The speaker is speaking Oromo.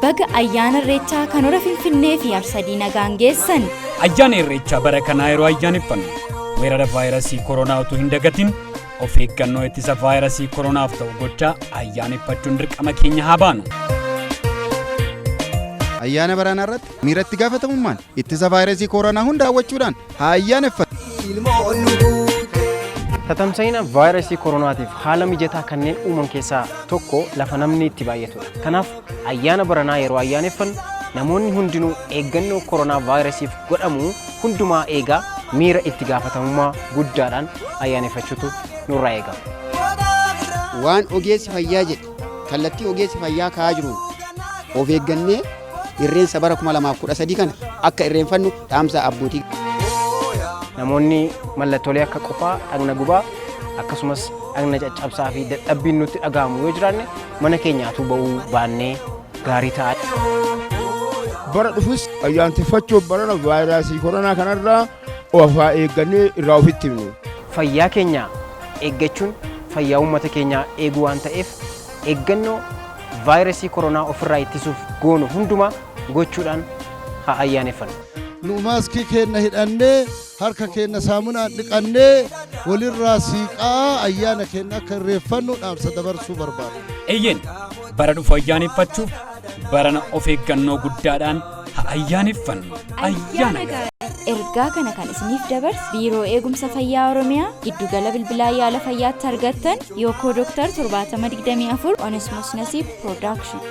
Baga ayyaana Irreechaa kan hora Finfinnee fi Arsadii nagaan geessan. Ayyaana Irreechaa bara kanaa yeroo ayyaaneffannu weerara vaayirasii koronaa utuu hin dagatin of eeggannoo ittisa vaayirasii koronaaf ta'u gochaa ayyaaneffachuun dirqama keenya haa baanu. Ayyaana baranaa irratti miira itti gaafatamummaan ittisa vaayirasii koronaa hunda hawwachuudhaan haa ayyaaneffannu. Tatamsa'ina vaayirasii koronaatiif haala mijataa kanneen uuman keessaa tokko lafa namni itti baay'atudha. Kanaaf ayyaana baranaa yeroo ayyaaneffannu namoonni hundinuu eeggannoo koronaa vaayirasiif godhamu hundumaa eegaa miira itti gaafatamummaa guddaadhaan ayyaaneffachuutu nurraa eegama. Waan ogeessi fayyaa jedhe, kallattii ogeessi fayyaa kaa'aa jiruun of eeggannee irreensa bara 2013 kana akka irreenfannu dhaamsa abbootii. Namoonni mallattoolee akka qufaa, dhagna gubaa, akkasumas dhagna caccabsaa fi dadhabbiin nutti dhaga'amu yoo jiraanne mana keenyaatuu ba'uu baannee gaarii ta'a. Bara dhufus ayyaantiffachuuf barana vaayirasii koronaa kanarraa of haa eeggannee irraa ofitti himnu. Fayyaa keenya eeggachuun fayyaa uummata keenyaa eeguu waan ta'eef eeggannoo vaayirasii koronaa ofirraa ittisuuf goonu hundumaa gochuudhaan haa ayyaaneffannu. Nu maaskii keenna hidhannee, harka keenna saamunaan dhiqannee, walirraa siiqaa ayyaana keenna akka irreeffannu dhaamsa dabarsuu barbaada. Eeyyeen, bara dhufu ayyaaneffachuuf barana of eeggannoo guddaadhaan haa ayyaaneffannu. Ayyaana gaarii! Ergaa kana kan isiniif dabarse Biiroo Eegumsa Fayyaa Oromiyaa, Giddugala Bilbilaa Yaala Fayyaatti argattan Yookoo Dooktar 7024 Onesmos Nasiib Production.